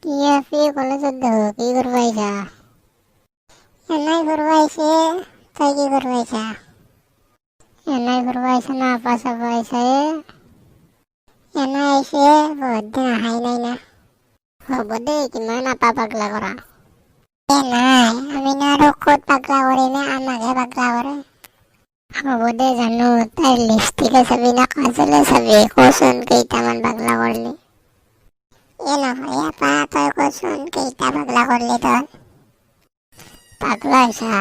কি আপি কলেজত দেখো, কি কৰবা আহিছা? এনেই ঘূৰবা আহিছে। তই কি কৰবা আহিছা? এনেই ঘূৰবা আহিছা না আপা চাব আহিছা এ? এনেই আহিছে, বহুত দিন অহাই নাই না। হ'ব দে, কিমান আপা পাগলা কৰা। এ নাই, আমি নো আৰু ক'ত পাগলা কৰিমে, আমাকহে পাগলা কৰে। হ'ব দে, জানো তাইৰ লিপষ্টিকে চাবি না কাজলে চাবি, কচোন কেইটামান পাগলা কৰিলি? এ নহয় আপা, তই কচোন কেইটা পাগলা কৰিলি তই? পাগলা হৈছা?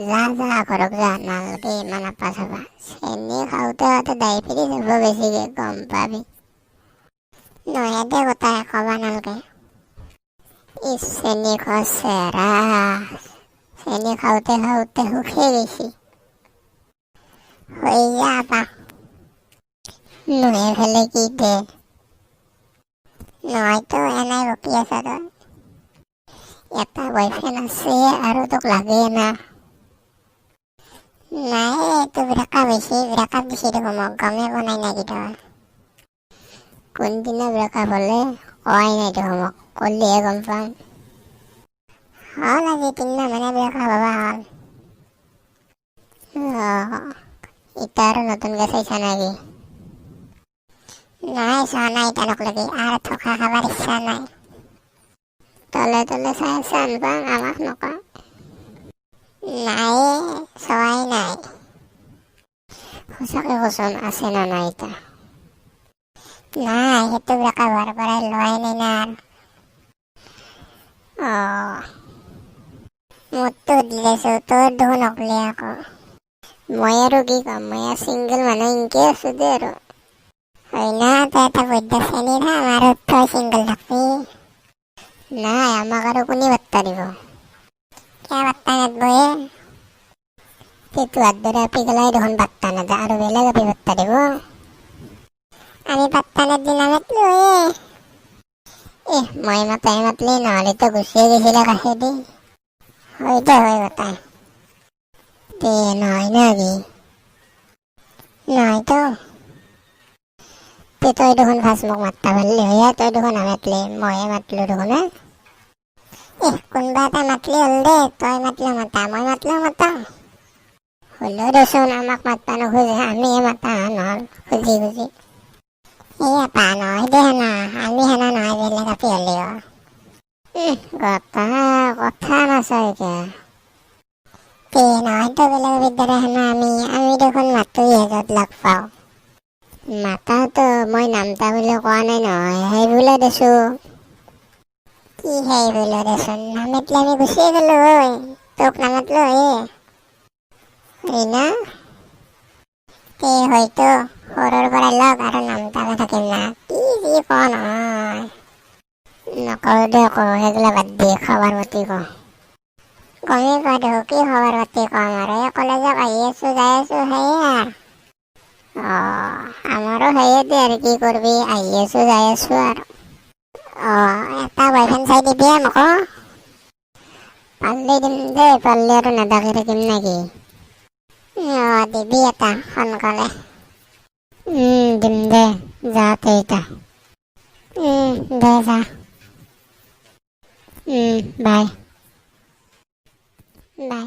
যা যা, ঘৰত যা, নালগে ইমান আপা চাবা। চেনি খাওঁতে খাওঁতে ডায়েবেটিছ হ'ব বেছিকে, গম পাবি। নহয় দে গোটাই, কবা নালগে। ইছ, চেনি খোৱা চেৰা, চেনি খাওঁতে খাওঁতে সুখে গৈছি। হৈ যা আপা। নুহে ফেলে কি দে? নহয়তো, এনেই বকি আছ তই। এটা বয়ফ্ৰেণ্ড আছে আৰু তোক লাগে না? নাই, এইটো ব্ৰেকআপ হৈছে, ব্ৰেকআপ দিছে দেখোন মোক, গমেই পোৱা নাই নেকি তই? কোনদিনা ব্ৰেকআপ হ'লে? কোৱাই নাই দেখোন মোক, ক'লেহে গম পাম। হ'ল আজি 3 মাহ মানে ব্ৰেকআপ হ'বা হ'ল। অঁ, এতিয়া আৰু নতুনকৈ চাইছা নেকি? নাই, চোৱা নাই এতিয়ালৈকে, আৰু ধোকা খাবাৰ ইচ্ছা নাই। তলে তলে চাই আছা আনপাং, আমাক নকয়। নাই, চোৱাই নাই। সঁচাকে কচোন, আছে না নাই এতিয়া? নাই, সেইটো ব্ৰেকআপ হোৱাৰ পৰাই লোৱাই নাই না আৰু। অঁ, মোৰতো সুধি চাইছো, তোৰ দেখোন নকলি আকৌ। মই আৰু কি ক'ম, মই আৰু চিংগল মানুহ, ইনকে আছো দে আৰু। হয় না, তই এটা বৈদ্য চেনি থাম আৰু তই চিংগল থাকবি। নাই, আমাক আৰু কোনে পাত্তা দিব? কিয় পাত্তা নাদব এ? তোহাৰ দৰে আপি গেলাই দেখোন পাত্তা নাদে, আৰু বেলেগ আপি পাত্তা দিব? আমি পাত্তা নাদি নামাতলো এ। এহ, মই মাতাই মাতলি, নহ'লে তো গুচিয়ে গৈছিলে কাষেদি। হয় দে, হয় গোটাই দে। নহয় না কি? নহয়তো। তে তই দেখোন ফাৰ্ষ্ট মোক মাতবা পাৰলি হয়, তই দেখোন নামাতলি, মইহে মাতলো দেখোন। হে এহ, কোনোবা এটা মাতলি হ'ল দে, তই মাতলেও মাতা, মই মাতলেও মাতা। হ'লেও দেচোন, আমাক মাতবা নোখোজে, আমিহে মাতা নহ'ল খুজি খুজি। এই আপা, নহয় দে সেনা, আমি সেনা নহয়, বেলেগ আপি হ'লেও। গটা কথা নাচাই কিয় তে? নহয়তো, বেলেগ আপিৰ দৰে সেনা আমি আমি দেখোন মাতোৱে য'ত লগ পাওঁ। মাতাটো মই নামতা বুলি কোৱা নাই নহয়, সেই বোলে দেচো। কি সেই বোলে দেচোন? নামাতলে আমি গুচিয়ে গ'লো হয়, তোক নামাতলো হয়ে। হয় না? তে হয়তো সৰুৰ পৰাই লগ আৰু নামতাকে থাকিম না? কি যি ক নহয়। নকওঁ দে, ক, সেইগিলা বাদ দি খবৰ পাতি ক। গমেই পা দেখো, কি খবৰ পাতি কম আৰু, এই কলেজত আহি আছো, যাই আছো, সেয়ে আৰু। অঁ, আমাৰো সেয়ে দে, আৰু কি কৰবি, আহি আছো, যাই আছো আৰু। অঁ, এটা বয়ফ্ৰেণ্ড চাই দিবি মোক। পাৰলি দিম দে, পাৰলি আৰু নেদাকে থাকিম নেকি? অঁ, দিবি এটা সোনকালে। দিম দে, যা তে এতিয়া। দে যা। Bye bye.